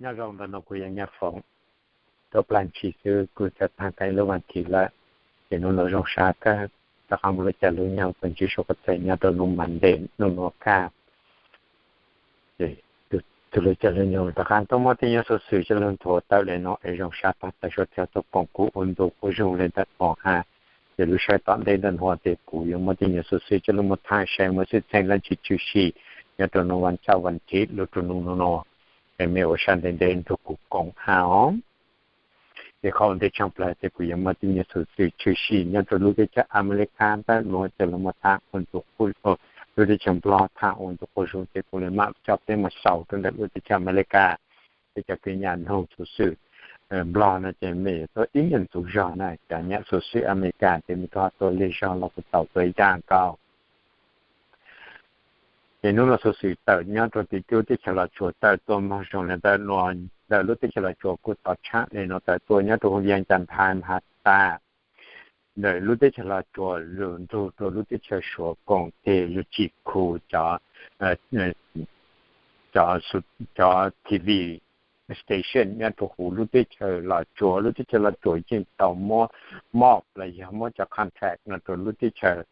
Nyob zoo ntawm no kuv yog Nyiaj Foom, rau plaag ntshis xwb kuv txawm taag kag lub vas thiv lawm, ces nub no zoo sab kawg rov qaab moog lug caij lug nyoog tuaj ntsib suav koj txhais nyob rau nub Monday nub no kag. Tug lug caij lug nyoog rov qaab tuaj muab tej nyuas xuv xwm coj lug nthuav tawm le no es zoo sab taag tawm suav txhua tug koom kuv ua ntu quas zug le ntawm no hab. Ces lub sij hawm tom ntej ntawm no ces kuv yuav muab tej nyuas xuv xwm coj lug moog thaam sai moog xwm txheej dlaab tsi tshwm sim nyob rau nub vas thiv lug rau nub no no, es mej ua sab ntev ntev nrug kuv koom hab os. Ces qhov ua ntej tshaaj plawg ces kuv yuav muab tej nyuas xuv xwm tshwm sim nyob rau lub teb chaws Amelikas ntawm nuav coj lug moog thaam ua ntu quas zug, lub teb chaws Nplog thaam ua ntu quas zug ces kuv le maam coj peb moog xaus rau ntawm lub teb chaws Amelikas. Peb cov kws nyam noog xuv xwm Nplog no ces mej yuav tuaj ib nyuas ntxuv zog na, cov nyam xuv xwm Amelikas ces mej tuaj leg zog los kuj tau tuaj ib yaam nkaus. Ces nub no xuv xwm tawm nyob rua tim lub teb chaws Los Tsuas tawm tuaj moog zoo le ntawm nuav, ntawm lub teb chaws Los Tsuas kuj tau tshaam le nuav tawm tuaj nyob rua huv Vias Cas Thais has tas ntawm lub teb chaws Los Tsuas lug nrug rua lub teb chaws Suav koom tes lug tsim khu cov, cov, cov TV station nyob rua huv lub teb chaws Los Tsuas. Lub teb chaws Los Tsuas yeej tau muab mob los yog muab cov contract no rua lub teb chaws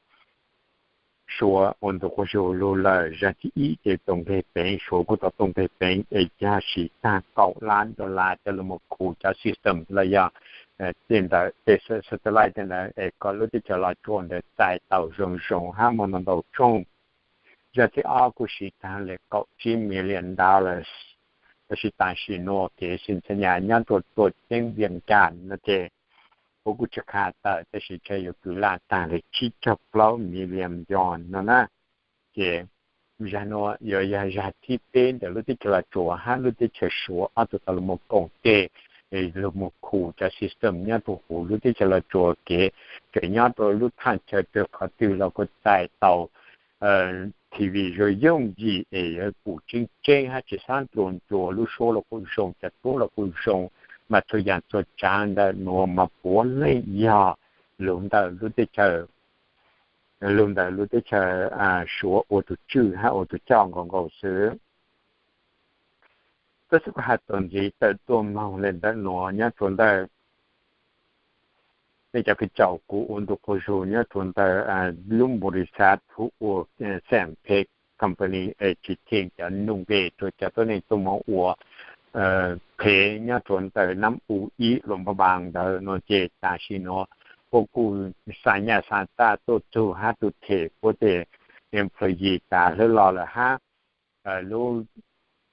Suav ua ntu quas zug lug lawm. Zag thib ib ces tuaj nqeg peev, Suav kuj tau tuaj nqeg peev es yog siv taag kaum lab dollar coj lug moog khu cov system los yog tej ntawd tej satellite tej ntawd es kom lub teb chaws Los Tsuas ntawd txais tau zoo zoo hab muaj ntau ntau tsooj. Zag thib ob kuj siv taag le kaum tsib million dollars. Tab sis tam sim nuav kev sim ntxhais nyas nyob rua tuam ceeb Vias Cas no ces puab kuj tsi qha tawm tab sis tsam yuav kwv laj taag le tsib caug plaub million yuan no na. Ces zag nuav yuav yog zag thib peb ntawm lub teb chaws Los Tsuas hab lub teb chaws Suav ob tug tau lug moog koom tes lug moog khu cov system nyob rua huv lub teb chaws Los Tsuas kev, tseem nyob rua lub thaaj chaw twg qhov twg los kuj txais tau TV zoo yooj yim es yuav pum tseeb tseeb hab tsi xaav nrua nrua, lub suab los kuj zoo, cov tub los kuj zoo, mas txhua yaam txhua tsaav ntawm nuav mas puav leej yog lug ntawm lub teb chaws, lug ntawm lub teb chaws Suav ua tug tswj hab ua tug coj nkaus nkaus xwb. Tab sis kuv has txuas ntxiv tawm tuaj moog le ntawm nuav nyob rua ntawm nej cov kws caum kuv ua ntu quas zug nyob rua ntawm lub npau li xav tub ua Xeem Phev company es tsi theej cov nuj npe rua cov tuab neeg tuaj moog ua qhev nyob rua ntawm Nam U Ib Luam Pha Npaas ntawd no ces tam sim nuav puab kuj xa nyaj xa taj tuaj txug hab tug them puab tej employee tas hlwb los lawm hab lub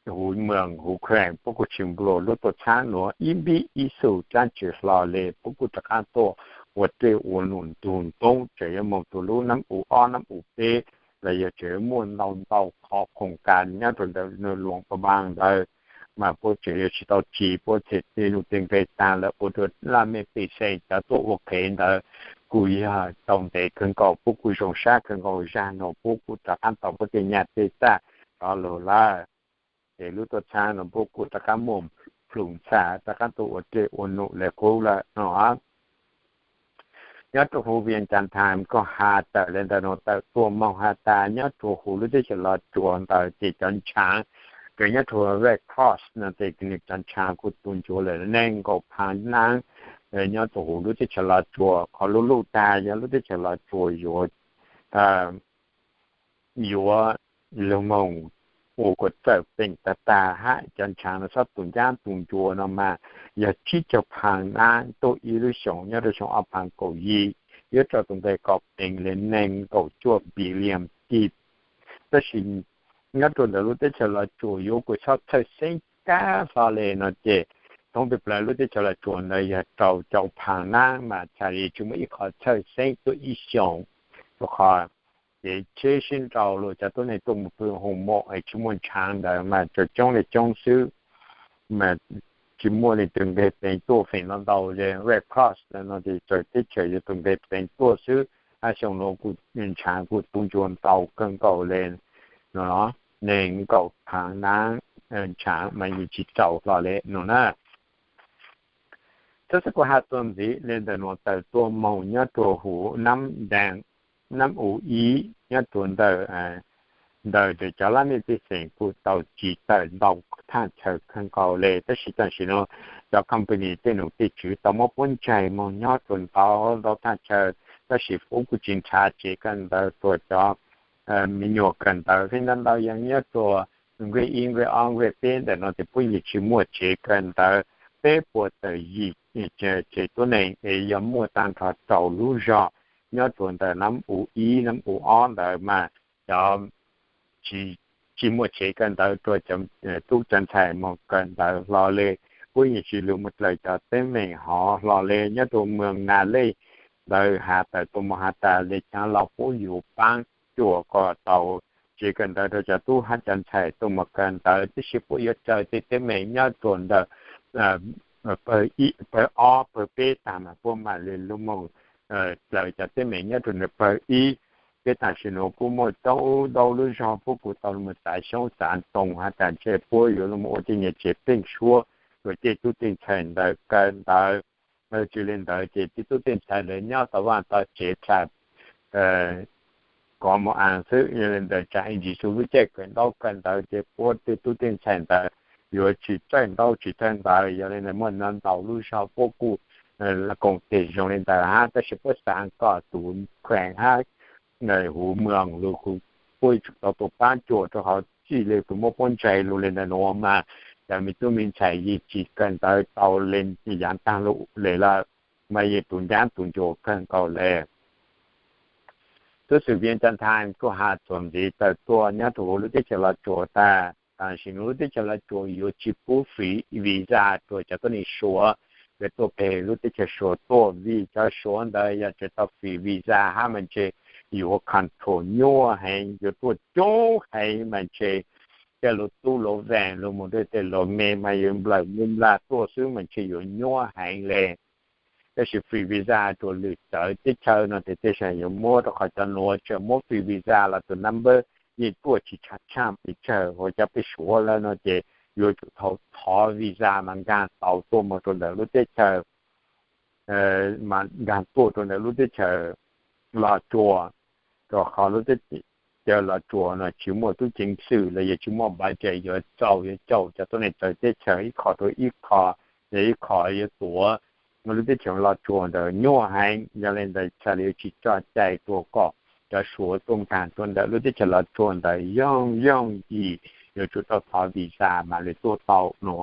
huv moos huv kheem puab kuj tsi nplua lub tuaj txhab nuav ib npib ib xu dlaab tsi hlo le, puab kuj rov qaab tuaj ua dlej ua num ntug ntoob, tseem yuav moog rua lub Nam U Ob Nam U Peb los yog tseem yuav muaj ntau ntau qhov khoom kas nyob rua ntawm Luam Pha Npaas ntawd, mas puab tseem yuav tsi tau tsim puab tej nuj tej nqe taag lawm ua rua laj mej pej xeem cov tuaj ua qhev ntawd kuj yog tau ntev kawg nkaus, puab kuj zoo sab kawg nkaus. Zag nuav puab kuj rov qaab tau puab tej nyaj tej txag rov lug lawm, ces lub tuaj txhab nuav puab kuj rov qaab muaj plhu ntxha rov qaab tuaj ua dlej ua num le qub lawm no. Nyob rua huv Vias Cas Thais kuj has tawm le ntawm nuav tawm tuaj moog has tas nyob rua huv lub teb chaws Los Tsuas ntawd ces cov ntshaav kws nyob rua Red Cross no ces nwg cov ntshaav kuj tu ncua lawm neeg nkaum phaav nab nyob rua huv lub teb chaws Los Tsuas. Qhov luj luj tag yog lub teb chaws Los Tsuas yuav yuav lug moog ua kuas txawm peem tag tag hab cov ntshaav nuav xob tu ncaab tu ncua no mas yog tsib caug phaav nab tuaj ib lub xyoos nyob rua xyoo ob phaav kaum yim, yuav raug tus nqe kom peev le neeg nkaum cuaj billion kib. Tab sis nyob rua ntawm lub teb chaws Los Tsuas yuav kuas xob txhawj xeeb kab hlo le no ces thoob peg plawg lub teb chaws Los Tsuas ntawd yog rau caum phaav nab mas txhaj le tsi muaj ib qho txhawj xeeb tuaj ib xyoos. Rua qhov kev tsheb sib nrau lug cov tuab neeg tuaj mus pw hoos mom es tsi muaj ntshaav ntawd mas tsuas coob le coob xwb, mas tsi muaj leej twg nqeg peev tuaj feem ntau ntau le. Red Cross no ces txawm teb chaws yuav tus nqeg peev tuaj xwb, hab xyoo nuav kuj ntshaav kuj tu ncua ntau kawg nkaus le no, neeg nkaum phaav nab ntshaav mas yeej tsi txaus hlo le no na. Tab sis kuv has txuas ntxiv le ntawm nuav tawm tuaj moog nyob rua huv Nam Daas, Nam U Ib nyob rua ntawm ntawm cov laj mej pej xeem kuj tau tsim tawm ntau thaj chaw kawg nkaus le. Tab sis tam sim no cov company tej nom tej tswv tau muab puab ntsaig moog nyob rua ntau ntau thaj chaw, tab sis puab kuj tsis nrhav tsev kawm ntawv rua cov me nyuam kawm ntawv. Feem ntau ntau yog nyob rua nqe ib, nqe ob, nqe peb ntawm no ces puab yeej tsis muaj tsev kawm ntawv peb puas tawm yim tsev tuab neeg es yog muaj taag nrho rau lub zog nyob rua ntawm nab u ib, nab u ob ntawd mas cov tsis muaj tsev kawm ntawv rua cov tub cov ntxhais moog kawm ntawv hlo le. Puab yeej tsis lug moog dlaws cov teeb meem hov hlo le. Nyob rua moos Nas Lej ntawd has tawm tuaj moog has tas le caav los puab yuav paab cuam kom tau tsev kawm ntawv rua cov tub hab cov ntxhais tuaj moog kawm ntawv, tab sis puab yuav raws tej teeb meem nyob rua ntawm pawg ob pawg peb taag mas puab mam le lug moog dlaws cov teeb meem nyob rua ntawm pawg ib. Peb tam sim nuav kuj muaj coob ntau lub zog puab kuj tau lug moog xav xyoob xav ntoo has tas ntshe puab yuav lug moog ua tej nyuas tsev pheej suab rua tej tub tej ntxhais ntawd kawm ntawv. Tsi le ntawd ces tej tub tej ntxhais ntawd nyob tau vaaj tau tsev dlaag kov moog aav xwb. Yog le ntawd tsaam ib ntsis xu lub caij kawm ntaub kawm ntawv ces puab tej tub tej ntxhais ntawd yuav tsis txawj ntaub tsis txawj ntawv. Yog le ntawd muaj ntau ntau lub zog puab kuj koom tes zoo le ntawd hab, tab sis puab xaav kom tus kheem hab huv moos lug puab yuav tsum tau tuaj paab cuam rua qhov txij le tus muab puab ntsaig lug le ntawd nuav mas cov me tub me ntxhais yeej tsis kawm ntawv tau le yaav taag lug le lawm, mas yeej tu ncaab tu ncua kawg nkaus le. Tub xwm Vientiane Times kuj has txuas ntxiv tawm tuaj nyob rua huv lub teb chaws Los Tsuas tas, tam sim nuav lub teb chaws Los Tsuas yuav tsis pub free visa rua cov tuab neeg Suav kws tuaj peg lub teb chaws Suav tuaj, vim cov Suav ntawd yog tseem tau free visa hab mas ntshe yuav control nyuaj heev, yuav tuaj coob heev mas ntshe tej luas tub luas veem lug moog tej luas me mas yuav nplawm nplaj tuaj xwb mas ntshe yuav nyuaj heev le. Tab sis free visa rua lwm txawv teb chaws no ces tej zaum yuav muab, rua qhov cov nuav tseem muab free visa los tus number yeej tuaj tsis tshaaj pes tsawg, ua cov peb Suav lawm no ces yuav tsum tau thov visa mas nkaag tau tuaj moog rua ntawm lub teb chaws, mas nkaag tuaj rua ntawm lub teb chaws Los Tsuas, rua qhov lub teb chaws Los Tsuas no tsis muaj tub ceev xwm los yog tsis muaj budget yuav txaus yuav caum cov tuab neeg txawv teb chaws ib qho rua ib qho, yog ib qho yuav tuav lub teb chaws Los Tsuas ntawd nyuaj heev. Yog le ntawd txhaj le yuav tsis tso cai rua kom cov Suav tuaj nkaag rua ntawm lub teb chaws Los Tsuas ntawd yooj yooj yim, yuav tsum tau thov visa mas le tuaj tau no.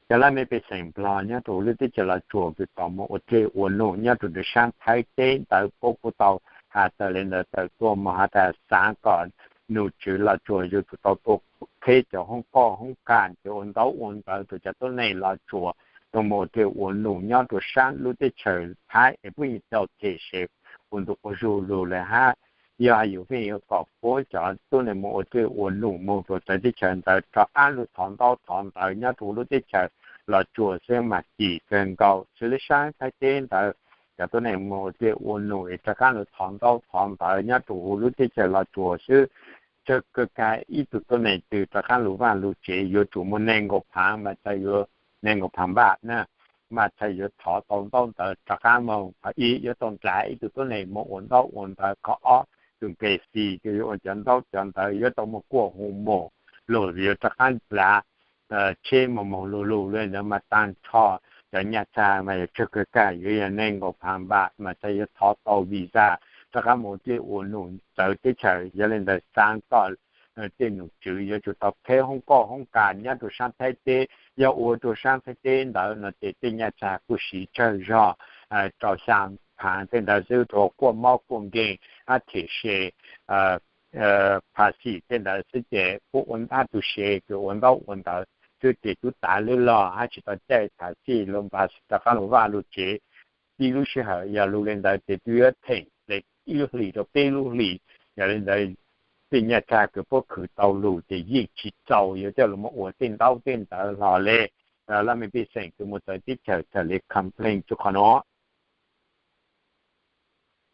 Cov laj mej pej xeem Nplog nyob rua huv lub teb chaws Los Tsuas kws tau moog ua dlej ua num nyob rua ntawm saab Thaib teb ntawd puab kuj tau has tawm le ntawd tawm tuaj moog has tas xaav kom nom tswv Los Tsuas yuav tsum tau tuaj qheb cov hoob koj hoob kas, cov ua ntaub ua ntawv rua cov tuab neeg Los Tsuas tuaj moog ua dlej ua num nyob rua saab lub teb chaws Thaib es puab yeej tau them se ua ntu quas zug lug le hab. Yog has yus pheej yuav kom puab cov tuab neeg moog ua dlej ua num moog rua txawv teb chaws ntawd rov qaab lug thov ntaub thov ntawv nyob rua huv lub teb chaws Los Tsuas xwb mas kim kawg nkaus. Xws le saab Thaib teb ntawd cov tuab neeg moog ua dlej ua num es rov qaab lug thov ntaub thov ntawv nyob rua huv lub teb chaws Los Tsuas xwb, tsawg kawg kag ib tug tuab neeg twg rov qaab lug vaaj lug tsev yuav tsum muaj neeg nkaum phaav mas txhad yuav, neeg nkaum phaav npaj na, mas txhad yuav thov tau ntaub ntawv rov qaab moog. Qhov ib yuav tau ndlav ib tug tuab neeg moog ua ntaub ua ntawv, qhov ob tus nqe xis kws yuav ua cov ntaub cov ntawv yuav tau muaj kuaj hu moog lug yuav rov qaab ndlav tsheb moog moog lug lug le ntawd mas taag nrho cov nyaj txag mas yuav tsawg kawg kag yuav yog neeg nkaum phaav npaj mas txhad yuav thov tau visa rov qaab moog ua dlej ua num txawv teb chaws. Yog le ntawd xaav kom tej nom tswv yuav tsum tau qheb hoob koj hoob kas nyob rua saab Thaib teb. Yog ua rua saab Thaib teb ntawd no ces tej nyaj txag kuj siv tsawg zog rau xyaa phaav tej ntawd xwb, rua kuaj mob kuaj nkeeg hab them se pha xim tej ntawd xwb ces puab ua hab tus se kws ua ntaub ua ntawv xwb ces tub tav lug lug hab tsis tau caij tham txij lug npaj rov qaab lug vaj lug tsev. Tib lub sij hawm yog lug le ntawd ces tub yuav theem le ib lub hlis rua peb lub hlis. Yog le ntawd tej nyaj txag kws puab khwv tau lug ces yeej tsis txaus yuav coj lug moog ua tej ntaub tej ntawv hlo le. Laj mej pej xeem kws moog txawv teb chaws txhad le complain rua qhov nuav.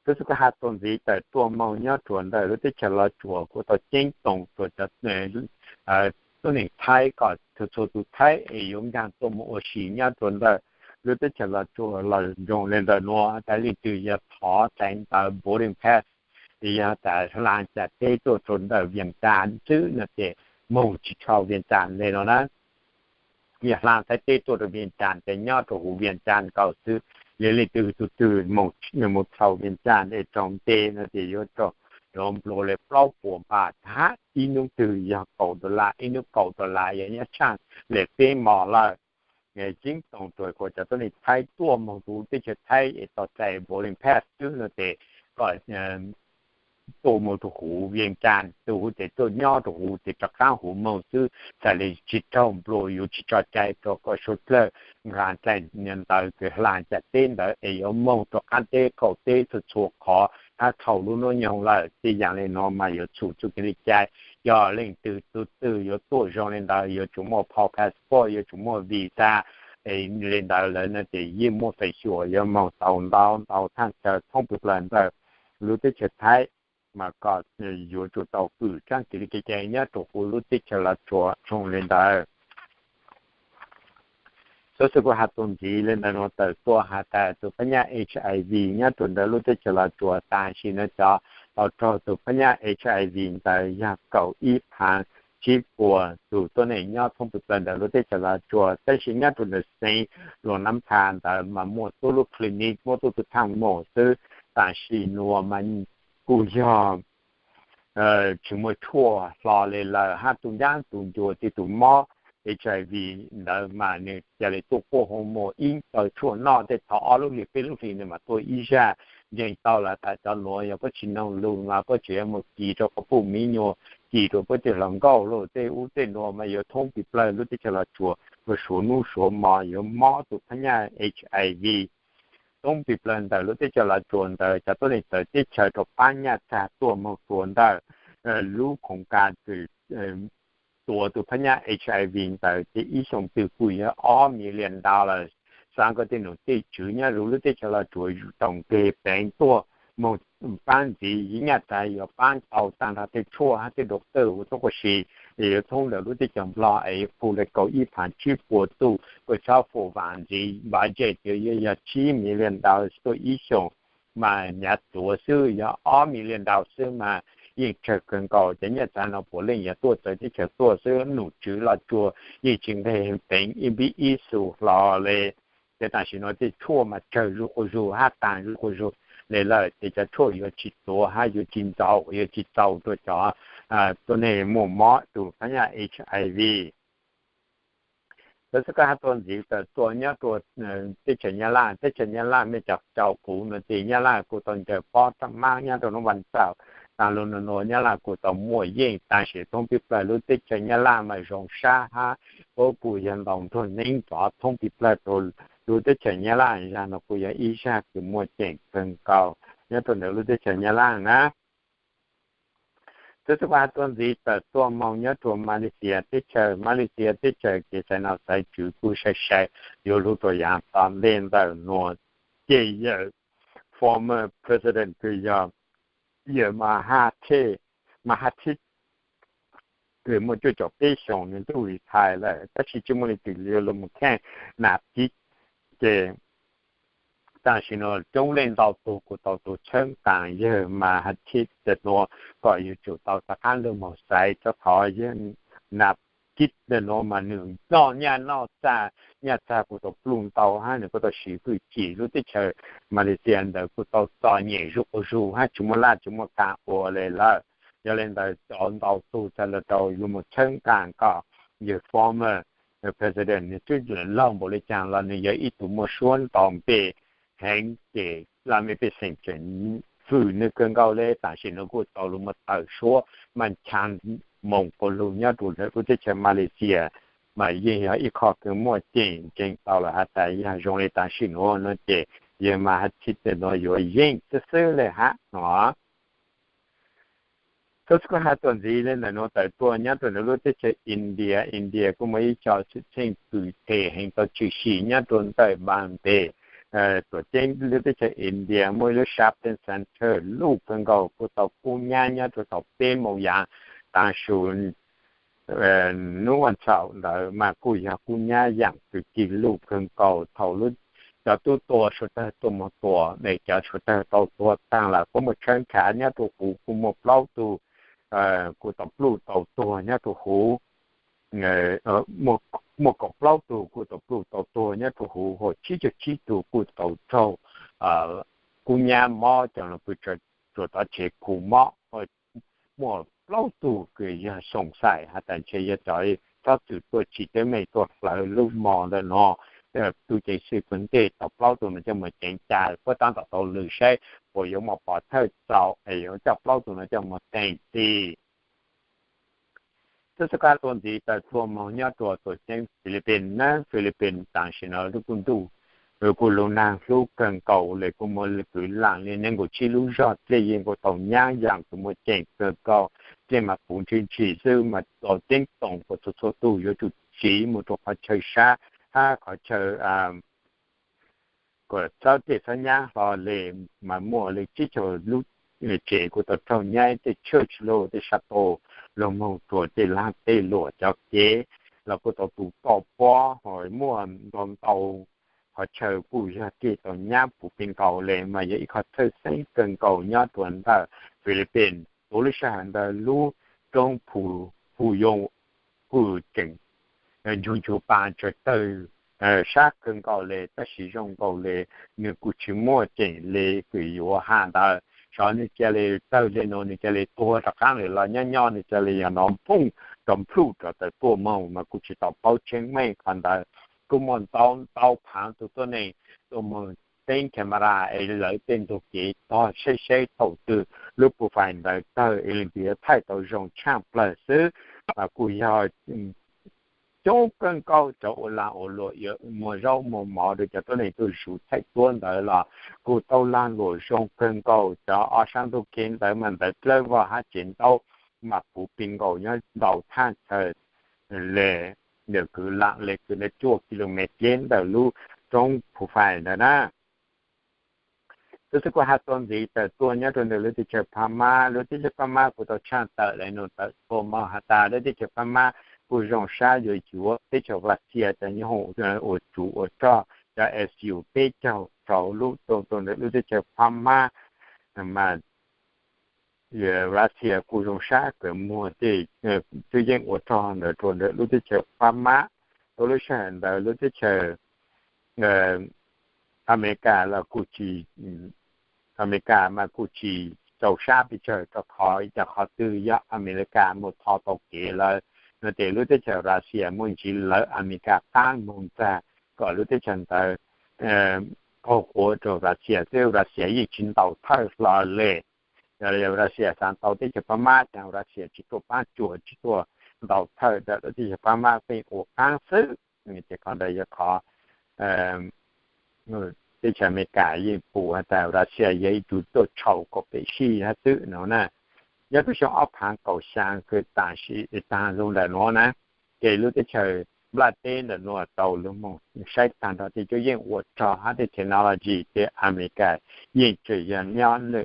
Tub xwb kuj has txuas ntxiv tawm tuaj moog nyob rua ntawm lub teb chaws Los Tsuas kuj tau ceeb toom rua cov tuab neeg Thaib kom txhua txhua tus Thaib es yuav nkaag tuaj moog ua si nyob rua ntawm lub teb chaws Los Tsuas los nrug le ntawm nuav tas leej twg yog thov txais ntawv boarding pass Ces yog tas hla cas teb tuaj rau ntawm Vias Cas xwb no ces moog tsis tshua Vias Cas le no na. Yog hla Thaib teb tuaj rau Vias Cas ces nyob rau huv Vias Cas nkaus xwb. Yog leej twg tus twg moog tshua Vias Cas es raug ntes no ces yuav raug nplua li plaub puas npaj thab ib hnub twg yog kaum dollar, ib hnub kaum dollar yog nyob tshaj li peb mos lawm. Ceeb toom rua kuas cov tuab neeg Thaib tuaj moog rua teb chaws Thaib es tos txais boarding pass xwb no ces kom tuaj moog rua huv Vias Cas, tus huv ces tuaj nyob rua huv ces rov qaab huv moog xwb, txhais li tsis raug nplua, yuav tsis tso cai rua kom suav dlawg nqaa dlaim ntawv kws hla cas teb ntawd es yuav moog rua qaab teb kaum teb txhua txhua qhov hab dhau lub hnub nyoog lawm. Tej yaam le no mas yuav txhum txuj kev le cai. Yog leej twg tus twg yuav tuaj zoo le ntawd yuav tsum muaj phau passport, yuav tsum muaj visa, es le ntawd lawm no ces yeej muaj feem xyuam yuav moog tau ntau ntau thaaj chaw thoob pes plawg ntawm lub teb chaws Thaib, mas kom yuav tsum tau kws tsaab kev le kev cai nyob rua huv lub teb chaws Los Tsuas zoo le ntawd. Xov xwm kuv has txuas ntxiv le ntawd nuav tawm tuaj has tas tus phab nyaj HIV nyob rua ntawm lub teb chaws Los Tsuas tam sim no cov tau raug tus phab nyaj HIV ntawd yog kaum ib phaav tsib puas tus tuab neeg nyob thoob pes plawg ntawm lub teb chaws Los Tsuas, tab sis nyob rua ntawm xeev Luas Nab Tha ntawd mas muaj tuab lub clinic, muaj tuab tug thaaj moog xwb. Tam sim nuav mas kuj yog tsis muaj tshuaj hlo le lawm hab tug ncaab tug ncua txij tug mob HIV ntawd mas nwg ca le tuaj kuaj hoo muag ib npawg tshuaj noj tej thaum ob lub hlis peb lub hlis nwg mam tuaj ib zag. Ntseeg tau lawm tas cov nuav yog puab tsis noog lug mas puab tseem yuav mus kis rua quas puj miv nyuas, kis rua puab tej hluas nkauj lug tej ub tej nuav mas yuav thoob pes plawg lub teb chaws Los Tsuas ua suav nub suav mo yuav mob tus phab nyaj HIV. Thoob pes plawg ntawm lub teb chaws Los Tsuas ntawd cov tuab neeg txawv teb chaws rua paab nyaj txag tuaj moog tuav ntawm lub khoom kas kws tuav tus phab nyaj HIV ntawd ces ib xyoos twg kuj yog ob million dollars. Xaav koj tej num tej tswv nyob rua lub teb chaws Los Tsuas yug tau nqeg peev tuaj moog paab ntxiv, nyaj txag yuav paab tau taag nrho tej tshuaj hab tej doctor ua tuab quas si, yuav thoob ntawm lub teb chaws Nplog es yuav pug le kaum ib phaav tsib puas tuj, koj txhob fum vaam ntxiv, budget yuav yog tsib million dollars tuaj ib xyoos, mas nyav tuav xwb yog ob million dollars xwb mas yeej tsawg kawg nkaus. Ces nyaj txag no puav leej yog tuaj txawv teb chaws tuaj xwb, num tswv Los Tsuas yeej tsis nqeg peev ib npib ib xu hlo le. Ces tam sim no tej tshuaj mas tsawg zuj quas zug hab taag zuj quas zug le lawm, ces cov tshuaj yuav tsis tuav hab yuav tsis ntxaus, yuav tsis txaus rua cov tuab neeg muaj mob tus phab nyaj HIV. Txawm xwb koj hab tuaj ntxiv tawm tuaj nyob rua teb chaws Nyab Laj, teb chaws Nyab Laj mej cov caum kuv nuav ces Nyab Laj kuj tau ncaws pob rab maab nyob rua nub vas txaum. Taag lug nua nua Nyab Laj kuj tau muaj yeej, tam sim thoob pes plawg lub teb chaws Nyab Laj mas zoo sab hab puab kuj yog ntaus nruag neeb nrov thoob pes plawg rua lub teb chaws Nyab Laj. Zag no kuj yog ib zag kws muaj ceem kawg nkaus nyob rua ntawm lub teb chaws Nyab Laj na. Txawm xwb koj hab tuaj ntxiv tawm tuaj moog nyob rua Malaysia teb chaws, Malaysia teb chaws ces xaiv nom xaiv tswv kuj sai sai, yuav lug rua yaav tom ntej ntawm nuav ces yawm former president kws yog yawm Mahathir, Mahathir kws muaj cuaj caum peb xyoos nwg twb retire lawm, tab sis tsis muaj leej twg yuav lug mus kheej Najib. Ces tam sim nuav coob leej ntau tug kuj tau tug txhawb nqaa yawg Mahathir nuav kom yuav tsum tau rov qaab lug moog xaiv, rua qhov yawg Najib nuav mas nwg noj nyaj noj txag, nyaj txag kuj tau pluj ntau hab nwg kuj tau siv fwj chim, lub teb chaws Malaysia ntawd kuj tau txom nyem zuj quas zug hab tsis muaj laj tsis muaj kaam ua le lawm. Yog le ntawd cov ntau tug txhad lug rau lug moog txhawb nqaa kom yawg former president nwg twb laug npaum le caag los nwg yog ib tug muaj suab ntau npe heev, ces laj mej pej xeem tseem fwm nwg kawg nkaus le. Tam sim nuav kuj tau lug muaj tawm suab maj nchaag moog quas lug nyob rua lub teb chaws Malaysia, mas yeej yog ib qho kws muaj ceem ntseeg tau lawm has tas yog zoo le tam sim nuav no ces yawg Mahathir nuav yuav yeej xwb xwb le hab no. Txawm xwb koj hab tuaj ntxiv le ntawm nuav tawm tuaj nyob rua ntawm lub teb chaws India, India kuj muaj ib co xwm txheej kws them heev tau tshwm sim nyob rua ntawm Bombay, tuam ceeb lub teb chaws India muaj ib lub shopping center luj kawg nkaus kuj tau kub nyab nyob rua thaum peb moos yaav taav su nub vas txhaum ntawd mas kuj yog kub nyab yaam kws kig luj kawg nkaus. Thaum lub cov tub tua suav dawg tuaj mus tua, es cov suav dawg tau tuag taag lawm, kuj muaj tshawb nrhav nyob rua huv, kuj muaj plaub tug kuj tau pluj tau tuag nyob rua huv, muaj kaum plaub tug kuj tau pluj tau tuag nyob rua huv, hos tsib caug tsib tug kuj tau raug kub nyab mob, cov los pw rua tov tsev khu mob. Muaj plaub tug kws yog xoom xaim has tas ntshe yog cov txhob txwm tuaj tsim teeb meem tuaj hlawv lub mos ntawm no. Tub ceev xwm puag ntej tau plaub tug no coj mus ceev ca, puab tab tom tau lwm saib puas yuav muaj pov thawj txaus es yuav coj plaub tug no coj mus teem txim. Tub xwb kuj has txuas ntxiv tawm tuaj moog nyob rua tuam ceeb Philippines na. Philippines tam sim no lub ntuj kuj lug naag hlub kawg nkaus le, kuj muaj kwv laam le nees nkaum tsib lub zog dlej yeej kuj tau nyab yaam kws muaj ceem kawg nkaus, dlej mas puv ntshis ntshis xwb mas tau ceeb toom kuas txhua txhua tug yuav tsum tsiv mus rua qhov chaw sab hab qhov chaw kuas txhawb dlej txhawb nyab hlo le, mas muaj le tsib caug lub tsev kuj tau raug nyab, tej church los tej sab tau lug moog rua tej laag tej luam cov kev los kuj tau tu toj pob, hos muaj ntau ntau qhov chaw kuj yog dlej tau nyab puv pes nkaus le, mas yog ib qho txhawj xeeb kawg nkaus nyob rua ntawm Philippines. Tuav lub sij hawm ntawd lub roob Phu Yoo kuj tseem nchuv nchuv pa tsawg tawg sab kawg nkaus le, tab sis zoo nkaus le nws kuj tsis muaj ceem le kws yuav has ntawd, xyov nws ca le tawg le no nws ca le tuag rov qaab lawm los nyob nyob nws ca le yog nov nphooj rov nplhuj rov tawm tuaj moog mas kuj tsis tau paub tseeb meej qhov ntawd. Kuj muaj ntau ntau phaav tug tuab neeg tuaj moog teeb camera es lawv tej ntug kev tog saib saib thaum twg lub Phu Fai ntawd tawg es leej twg yuav thaij tau zoo tshaaj plawg xwb. Mas kuj yog coob kawg nkaus cov ua lag ua luam yuav muag zaub muag mov rua cov tuab neeg tuaj zuv thaij tuab ntawd los kuj tau lag luam zoo kawg nkaus. Cov ob sab ntug kev ntawd mas ntawd dlawb vog hab tsev ntaub mas puv pes nkaus nyob ntau thaj chaw le, ntawm kwv laam le kwv cuaj kilomev dleb ntawm lub roob Phu Fai ntawd na. Tub xwb kuj has txuas ntxiv tawm tuaj nyob rua ntawm lub teb chaws Phab Mab. Lub teb chaws Phab Mab kuj tau tshaj tawm le nuav tawm tuaj moog has tas lub teb chaws Phab Mab kuj zoo sab yuav yuav teb chaws Russia cov nyoob hoom ua tsov ua rog, cov S U peb caug rau lub tuaj rua ntawm lub teb chaws Phab Mab. Mas Russia kuj zoo sab kws muag tej tub yeej ua rog ntawd rua ntawm lub teb chaws Phab Mab. Tuav lub sij hawm ntawd lub teb chaws Amelikas los kuj tsis, Amelikas mas kuj tsis rau sab pes tsawg rau qhov ib co qhov twg yog Amelikas mus tho tau kev lawm no ces lub teb chaws Russia muaj ntsiv lawv Amelikas qaab moog txag kom lub teb chaws ntawd qaug quav rau Russia xwb. Russia yeej tsis ntaus thawj hlo le. Yog Russia xav ntaus teb chaws Phab Mab ces Russia tsis tuaj paab cuam tsis tuaj ntaus thawj rau lub teb chaws Phab Mab, pheej ua qaab xwb. Ces qhov ntawd yog qhov teb chaws Amelikas yeej pum has tas Russia yog ib tug tuaj tshau kom pem sij hab xwb no na. Nyob rua xyoo ob phaav kaum xyaa kws tam sim taag lug ntawm nuav na, ces lub teb chaws nplaj teb ntawm nuav tau lug moog saib taag nrho tej tub yeej ua rog hab tej technology ces Amelikas yeej tseem yog nyob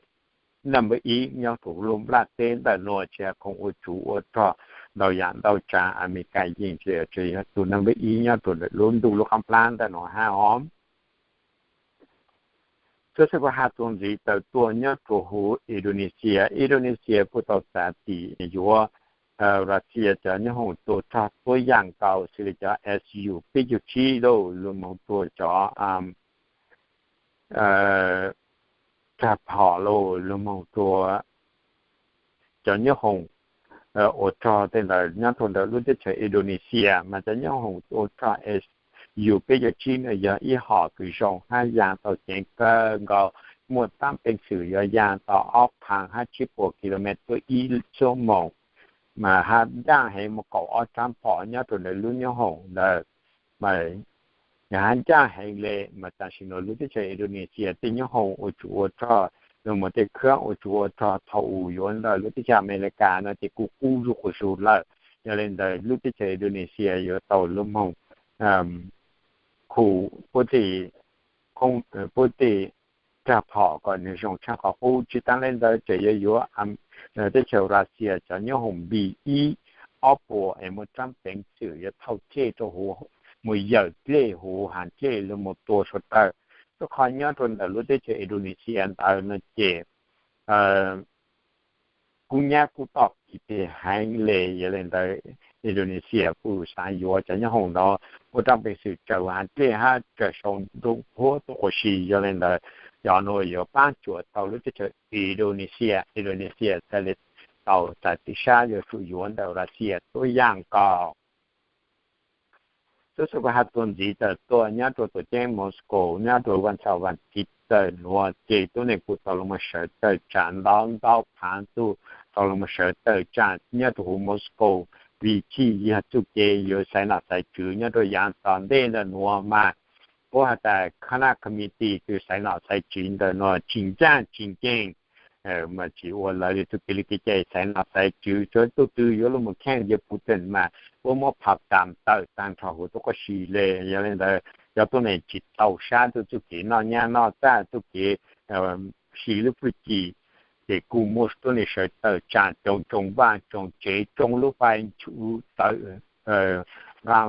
number ib nyob rua lub nplaj teb ntawm nuav, tsis has khoom ua tsov ua rog ntau yaam ntau tsaav Amelikas yeej tseem yog tus number ib nyob rua lub ntuj lub qaab plab ntawm nuav hab os. Tub xwb kuj has txuas ntxiv tawm tuaj nyob rua huv Indonesia. Indonesia kuj tau txav tim yuav Russia cov nyoob hoom tua rog tuab yaam nkaus xws li cov S U peb caug tsib lug moog rua cov rog phom lug moog rua cov nyoob hoom ua rog tej ntawd nyob rua ntawm lub teb chaws Indonesia. Mas cov nyoob hoom ua rog S U peb caug tsib no yog ib hom kws zoo hab yaa tau ceev kawg nkaus, muaj taab peev xwm yuav yaa tau ob phaav hab tsib puas kilomev tuaj ib xuab moos, mas hab ncaaj heev, muaj kaum ob rab phom nyob rua ntawm lub nyoob hoom ntawd. Mas yog hab ncaaj heev le, mas tam sim nuav lub teb chaws Indonesia tej nyoob hoom ua tsov ua rog, lug moog tej khab ua tsov ua rog thaum u yuav ntawm lub teb chaws Amelikas no ces kuj kub zuj quas zug lawm. Yog le ntawd lub teb chaws Indonesia yuav tau lug moog khu puab tej, puab tej rog phom kom nwg zoo tshaj qhov qub. Tsis taag le ntawd tseem yuav yuav teb chaws Russia cov nyoob hoom B ib ob puas es muaj taab peev xwm yuav thauj dlej rua huv, mus yawm dlej huv, has dlej lug moog tua suav dlawg. Rau qhov nyob rau ntawm lub teb chaws Indonesia ntawd no ces kub nyab kub toj kis pes heev le, yog li ntawd Indonesia kuj xav yuav cov nyoob hoom ntawd ua rab peev xwm tsaws hav dlej hab tsaws sau nruab huab tuaj quas si. Yog li ntawd cov no yuav paab cuam tau lub teb chaws Indonesia. Indonesia txhaj le tau txais tib sab yuav tsum yuav ntawm Russia tuab yaaj nkaus. Tub xu ka ha tuaj ntxiv tawm tuaj nyob rau tuam ceeb Moscow nyob rau vaj ntxhov vas thiv tawm nuav ces tuab neeg kuj tau los sawv tawm tsaam ntau ntau phaav tug tau los sawv tawm tsaam nyob rau huv Moscow, vim txhij yog txuj kev yuav xaiv nom xaiv tswv nyob rau yaav tom ntej ntawm nuav mas puab has tas khab nab committee kws xaiv nom xaiv tswv ntawm nuav tsis ncaaj tsis nceeg mas tsis ua lawv li txuj kev li kev cai xaiv nom xaiv tswv, tsuav tug twg yuav lug mus kheej yog Putin mas puab muab pham tam tawm taag nrho huv tuab quas si le. Yog li ntawd cov tuab neeg tsis tau sab txuj kev noj nyab noj txag txuj kev siv lub fwj chim, ces kuj muaj tuab neeg sawv tawm tsaam tsoo tsoo vaaj tsoo tsev tsoo lub fais nchuv tawv nqa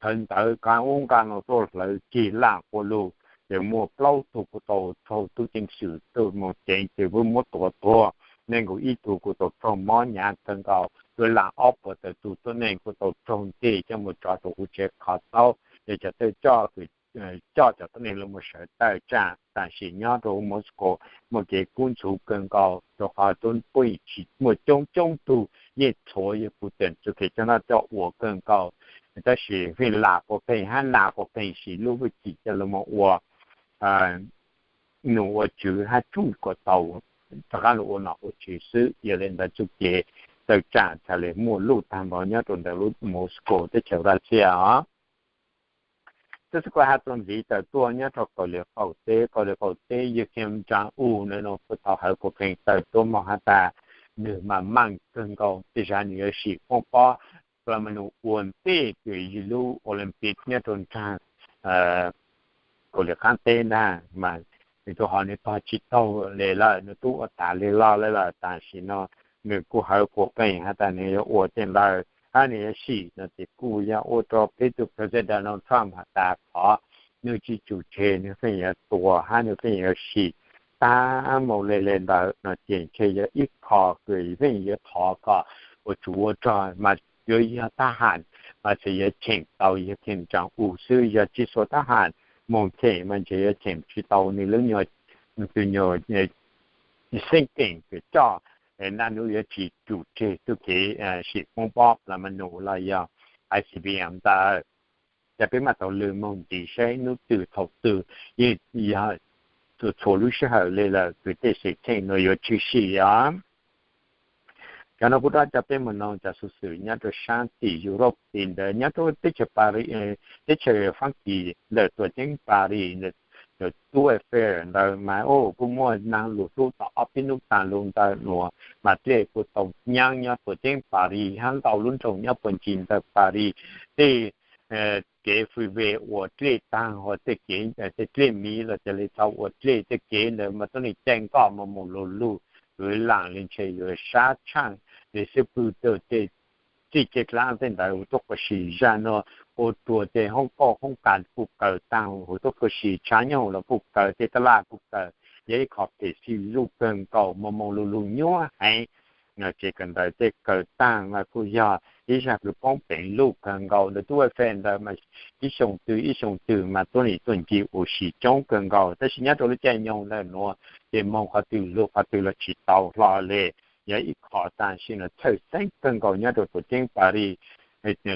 thawv ntawv nqa ub nqa no tuaj hlawv cig laaj quas lug, ces muaj plaub tug kuj tau raug tub ceev xwm tug moog ceev ces puab muab tua tuag, neeg nkaus ib tug kuj tau raug mob hnyav kawg nkaus, lub laaj ob puas tawm tug tuab neeg kuj tau raug nteg coj mus tso rau huv tsev qhov taub, ces cov thawj coj coj cov tuab neeg los mus sawv tawm tsaam tam sim nyob rau huv Moscow muaj kev kub ntxhuv kawg nkaus rau qhov tub puj tsis muaj coob coob tug yeej txhua yog Putin txuj kev coj noj coj ua kawg nkaus, tab sis feej lam quas pheej hab nam quas pheej siv lub fwj chim coj los mus ua num ua tswv hab tsuj kom tau rov qaab lug ua nom ua tswv xwb. Yog li ntawd txuj kev tawm tsaam txhaj le muaj luj taag npaum nyob rau ntawm lub Moscow teb chaws Russia os. Tub xu ka ha tuaj ntxiv tawm tuaj nyob rau Kaus Lim qaum teb, Kaus Lim qaum teb yawg Kim Jong Un no kuj tau hawv quas pheej tawm tuaj moog has tas nwg maam maaj kawg nkaus tej zag nwg yuav sim poob pob plas ma nus ua ntej kws yog lub Olympic nyob rau nraag Kaus Lim qaab teb ntag mas nws tub ho nws tog tsis taug le lawm, nws tub ua tas le lawm lawm. Tam sim no nws kuj hawv quas pheej has tas nws yuav ua tej ntawd hab nws yuav sim no ces kuj yog ua rau peb tug president Donald Trump has tas qhov nws tsis tsum tseg nws pheej yuav tua hab nws pheej yuav sim tag mus le le ntawd no ces ntshe yog ib qho kws pheej yuav thov kom ua tsov ua rog mas yuav yog thab ham mas txhad yuav cheem tau yawg Kim Jong Un xwb, yog tsis xuas thab ham moog cheem mas ntshe yuav cheem tsis tau nws lub nyuag, tug nyuag xeeb keem kws coj naj nub yuav tsis tsum tseg txuj kev sim poob pob plas ma nus los yog I C B M ntawd. Ces peb maam tau lug moog ntxiv saib nub twg thaum twg yeej yog txhua lub sij hawm le lawm kws tej xwm txheej nuav yuav tshwm sim os. Cov no kuj rov coj peb moog noog cov xuv xwm nyob rau saab tim Europe tim ntawd nyob rau teb chaws Paris, teb chaws Faab Kis ntawm tuam ceeb Paris, tub Eiffel ntawd mas kuj muaj naag lug hlub tau ob peb nub taag lug ntawd nuav mas dlej kuj tau nyaab nyob tuam ceeb Paris hab ntau lub nroog nyob puag ncig ntawm Paris. Tej kev freeway uas dlej taag hos tej kev, tej dlej miv los ca le txaus ua dlej tej kev ntawd mas tuab neeg caij nkoj mas moog lug lug, yuav laam le ntshe yuav sab tshaaj le xwb pwg txij ceg dlaab tej ntawd huv tuab quas si zag nuav ua rua tej hoob kauj hoob kas kuj kaws taag, huv tuab quas si tshav nyooj los kuj kaws, tej taj laj kuj kaws, yog ib qho phem xwb zuj kawg nkaus mas moog lug lug nyuaj heev. Ces kawm ntawv tej kaws taag mas kuj yog ib zag kws poob peev luj kawg nkaus ntawd. Tub Eiffel ntawd mas ib xyoo twg ib xyoo twg mas tuab neeg tuaj ncig ua si coob kawg nkaus, tab sis nyob rau lub caij nyoog ntawm nuav ces moog qhov twg lug qhov twg los tsis tau hlo le. Yog ib qho taag sim nuav txhawj xeeb kawg nkaus nyob rau tuam ceeb Paris.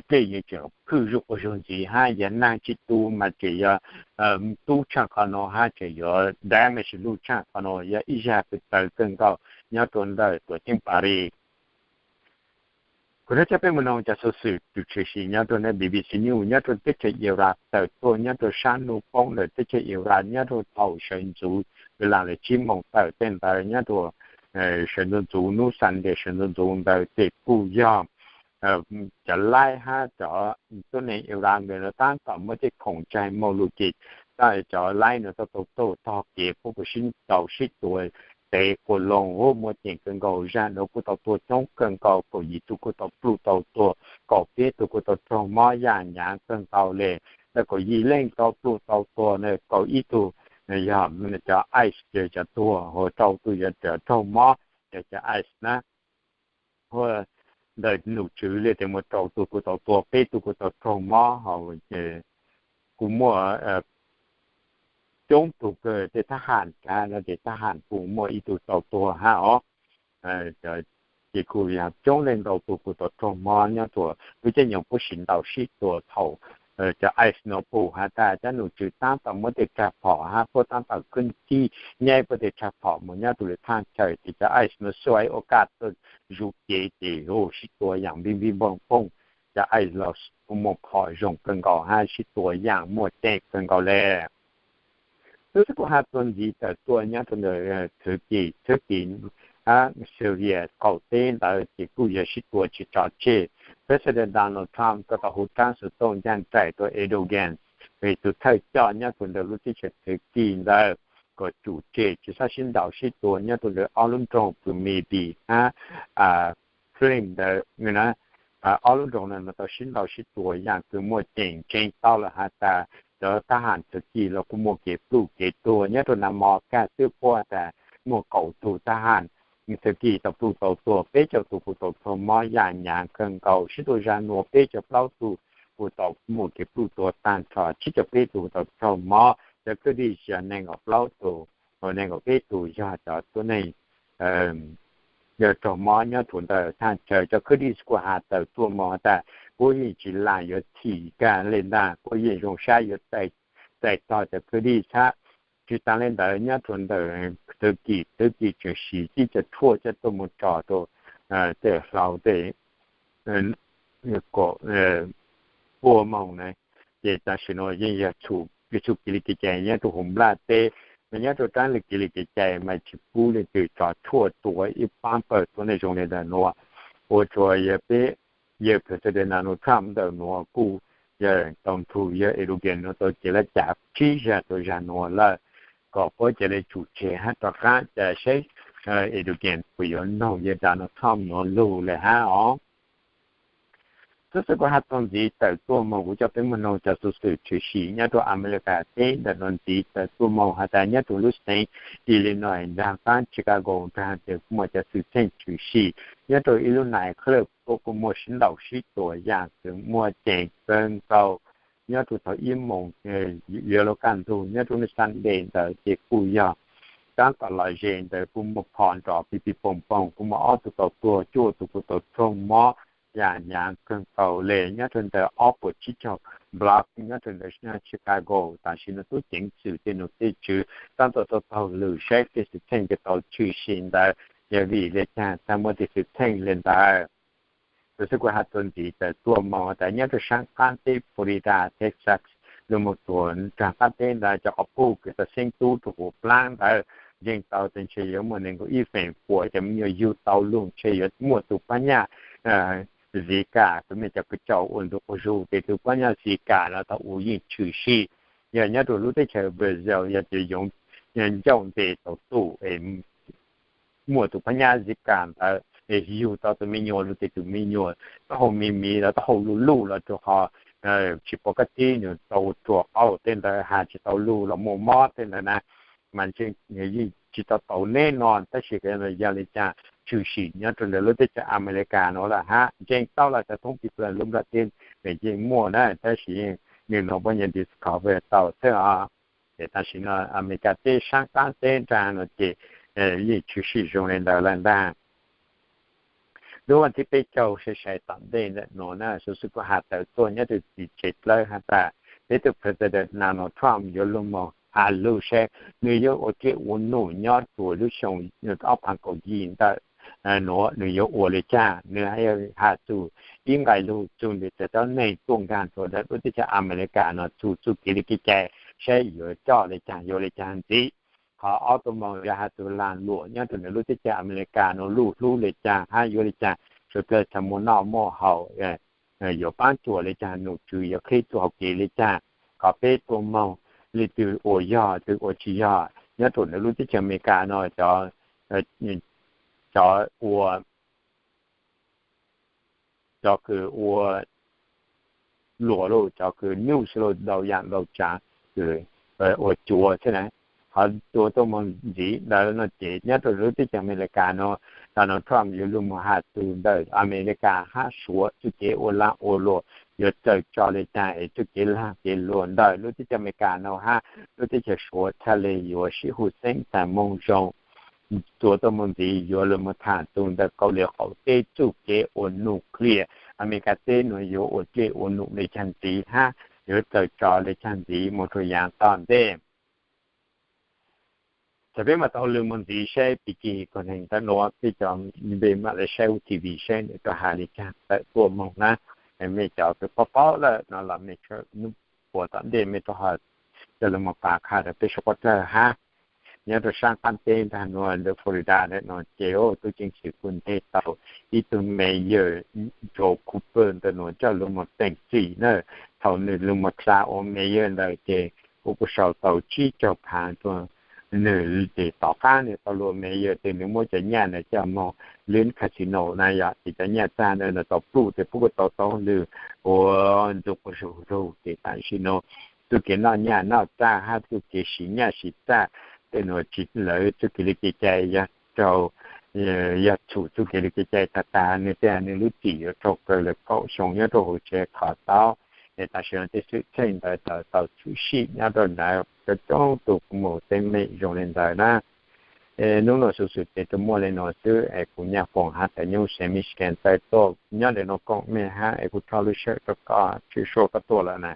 Dlej yeej tseem phwj zuj quas zug ntxiv hab yog naag tsis tu mas tseem yuav tub tshaaj qhov nuav hab tseem yuav damage luj tshaaj qhov nuav, yog ib zag kws txawv kawg nkaus nyob rau ntawm tuam ceeb Paris. Kuv rov coj peb moog noog cov xuv xwm tshwm sim nyob rau B B C News nyob rau teb chaws Iran tawm tuaj nyob rau saab nub poob ntawm teb chaws Iran nyob rau thaum sawv ntxuv, kws laam le tsib moos tawm tej ntawd nyob rau sawv ntxuv ntxuv nub Sunday sawv ntxuv ntxuv ntawd ces kuj yog cov laib hab cov tuab neeg Iran ntawd no taab tom muaj tej khoom ntshai moog lug ces cov laib no tau tau tog kev puab puas sib ntaus sib tua tev quas loog huv muaj ceem kawg nkaus. Zag nuav kuj tau tuag coob kawg nkaus, kaum yim tug kuj tau pluj tau tuag, kaum peb tug kuj tau raug mob yaj nyav kawg nkaus le. Ntawm kaum yim leej tau pluj tau tuag na kaum ib tug yog cov ICE ces cov tuag, ho rau tus yog cov raug mob ces cov ICE na, hu ntawm nom tswv li tias mus rau tus kuj tau tuag, peb tus kuj tau raug mob, ho ces kuj muaj coob tus kawg tej thab ham kav no ces thab ham kuj muaj ib tug tau tuag hab os. Ces kuj yog coob leej ntau tus kuj tau raug mob nyob rua lub caij nyoog puab sib ntaus sib tua thaum cov ICE no puj has tas cov nom tswv tab tom muab tej rag phom hab puab tab tom khwb cib nyab puab tej rag phom mus nyob rua lub thaj chaw ces cov ICE no xuav ua kaj tuaj zuv kev ces hu sib tua yaam npij npij npoog poog. Cov ICE los kuj muaj phom zoo kawg nkaus hab sib tua yaam muaj ceem kawg nkaus le. Tub xwb kuj has txuas ntxiv tawm tuaj nyob rua ntawm Thwv Kis, Thwv Kis hab Syria qaum teb ntawd ces kuj yog sib tua tsis tso tseg. President Donald Trump kuj tau hu rab xuv tooj ncaaj nraim rua Erdogan, tus thawj coj nyob rua ntawm lub teb chaws Thwv Kis ntawd kom tsum tseg tsis txhob sib ntaus sib tua nyob rua ntawm ob lub nroog kws Midi hab Krim ntawd. Ob lub nroog no tau sib ntaus sib tua yaam kws muaj ceem, ntseeg tau lawm has tas cov thab ham Thwv Kis los kuj muaj kev pluj kev tuag nyob rua nag mo kaj twb puab tas muaj kaum tug thab ham Thwv Kis tau pluj tau tuag, peb caug tug kuj tau raug mob yam nyaav kawg nkaus, sib tua zag nuav peb caug plaub tug kuj tau muaj kev pluj tuag taag nrho, tsib caug peb tug kuj tau raug mob, cov kwj dij tsis yog neeg nkaum plaub tug, neeg nkaum peb tug yog cov tuab neeg yog raug mob nyob rua ntawm thaj chaw. Cov kwj dij kuj has tawm tuaj moog has tas puab yeej tsis laam yuav thim kag le ntag, puab yeej zoo sab yuav txais tog cov kwj dij xwb. Tsis taag le ntawd nyob rua ntawm Thwv Kis, Thwv Kis tseem siv tib co tshuaj coj tuaj moog tso rua tej hlau tej kom puab moog na. Ces tam sim nuav yeej yog txhum kev li kev cai nyob rua huv nplaj teb, mas nyob rua raab li kev li kev cai mas tsis pub leej twg tso tshuaj tua ib paab pawg tuab neeg zoo li ntawm nuav. Ua rua yawg peb, yawg President Donald Trump ntawm nuav kuj yog tau nrug yawg Erdogan nuav tau cev laj cav tsib zag rua zag nuav lawm, kom puab ca le tsum tseg hab rov qaab ca saib Erdogan puas yuav noog yawg Donald Trump nuav lug le hab os. Tub xwb kuj has txuas ntxiv tawm tuaj moog kuv coj peb moog noog cov xuv xwm tshwm sim nyob rua Amelikas teb ntawm nuav ntxiv tawm tuaj moog has tas nyob rua lub xeev Illinois nraag qaab Chicago nraag tes kuj muaj cov xwm txheej tshwm sim nyob rua ib lub night club puab kuj muaj sib ntaus sib tua yaam kws muaj ceem kawg nkaus. Nyob rua thaum ib moos yuav luag kaj ntug nyob rua lub Sunday ntawd ces kuj yog taab tom los ze ntawd kuj muaj phom nrov pij pij poog poog, kuj muaj ob tug tau tuag, cuaj tug kuj tau raug mob yam nyaav kawg nkaus le nyob rua ntawm ob puas tsib caug block nyob rua ntawm Chicago. Tam sim nuav tub ceev xwm tej nom tej tswv taab tom tau taug lwm saib tej xwm txheej kws tau tshwm sim ntawd yog vim le caag txhaj muaj tej xwm txheej le ntawd. Tub xwb kuj has txuas ntxiv tawm tuaj moog tas nyob rua saab qaab teb Florida, Texas, lug moog rua nraag qaab teb ntawd cov quas puj kws tau xeeb tub rua huv plaab ntawd ntseeg tau tas ntshe yuav muaj neeg nkaum ib feem pua cov me nyuam yug tau lug ntshe yuav muaj tug phab nyaj Zika, kws mej cov kws tsaus ua ntu quas zug tes tug phab nyaj Zika no tau ua yeej tshwm sim. Yog nyob rua lub teb chaws Brazil yog cov yoov ncauj ntes tau tug es muaj tug phab nyaj Zika ntawd es yug tau tug me nyuam lug tes tug me nyuam taub hau me miv los taub hau luj luj los rua qhov tsis pom kab tib nws tau rua qauj tej ntawd has tsis tau lug los muaj mob tej ntawd na. Mas ntshe yeej tsis tau tau neb no tab sis yog le caag tshwm sim nyob rua ntawm lub teb chaws Amelikas nuav lawm hab ntseeg tau los cov thoob tij plaws lub nplaj teb nws yeej muaj na tab sis nwg nuav puab nyiam discover tau xwb os. Ces tam sim no Amelikas teb saab qaab teb nraag nuav ces yeej tshwm sim zoo le ntawd lawm ntag. Lub vas thib peb caug sai sai tom ntej ntawm nuav na xuv xwm kuj has tawm tuaj nyob rua tim tsev dlawb has tas peb tug President Donald Trump yuav lug moog has lug saib nwg yuav ua kev ua num nyob rua lub xyoo ob phaav kaum yim ntawm nuav nwg yuav ua le caag, nwg has txug ib nqai lug txug ntawm cov tuab neeg tuaj nkaag rua ntawm lub teb chaws Amelikas no txug txuj kev li kev cai saib yuav coj le caag yuav le caag ntxiv. Qhov ob tuaj moog yog has txug laag luam nyob rua ntawm lub teb chaws Amelikas nuav luj hlub le caag hab yuav le caag, suav dlawg txhaj muaj noj muaj haus, yuav paab cuam le caag, nom tswv yuav qhib txuj hauv kev le caag. Qhov peb tuaj moog leej twg ua yog twg ua tsis yog nyob rua ntawm lub teb chaws Amelikas no cov ua cov kws ua luam los cov kws news los ntau yaam ntau tsaav kws ua cuav xwb na. qhov tua tuaj mus ntxiv ntawd no ces nyob rau lub teb chaws Amelikas no, Donald Trump yuav lug mus has tus ntawm Amelikas hab Suav txuj kev ua lag ua luam yuav txawm tso le caag es txuj kev lag kev luam ntawm lub teb chaws Amelikas no hab lub teb chaws Suav txhaj le yuav sib hu xeeb tag moog zoo. Tua tuaj mus ntxiv yuav lug mus tham tus ntawm Kauslim Qaum Teb txuj kev ua nuclear, Amelikas teb nuav yuav ua dlej ua num le caag ntxiv hab yuav txawm tso le caag ntxiv moog rua yaav tom ntej. Thaum peb maam tau lug mus ntxiv saib Pekig kaum neeg ntawm nuav, peb cov npe maam le saib huv TV saib nwg rua has le caag tawm tuaj moog na. Mej cov kws paub paub lawm no los mej tseem nub puas tom ntej mej rua ho coj lug mus pav qha rua peb suav dlawg hab. Nyob rua saab qaab teb ntag nuav ntawm Florida ntawm nuav ces tub ceev xwm kuj nteg tau ib tug mayor Joe Cooper ntawm nuav coj lug mus teem txim na. Thaum nwg lug mus dlha ua mayor ntawd ces kuj kuj sau tau tsib caug phaav rua nwg ces tom qaab nwg tau lug ua mayor ces nwg muab cov nyaj ntawd coj moog lwb casino na yog ces cov nyaj txag ntawd nwg tau pluj ces puab kuj tau tau lug ua ntxuj quas zug lug ces tam sim nuav txuj kev noj nyaj noj txag hab txuj kev siv nyaj siv txag tej nuav tsi lawv txuj kev li kev cai yog raug yog txhum txuj kev li kev cai tag tag nwg tej nwg lub txim yuav raug kaw lawm kaum xyoo nyob rua huv tsev qhov tau. Es tam sim no tej xwm txheej ntawd tau txhum sim nyob rua ntawd cov coob tug kuj mus teeb meem zoo le ntawd na. Es nub nuav xuv xwm tes tsuas muaj le nuav xwb es kuv Nyaj Foom hab Thav Nyoob Sam Michigan txawm tuaj nyob ntawm nuav koom mej hab es kuv rho lub sij hawm rua koj tshwj suab koj tuaj lawm na.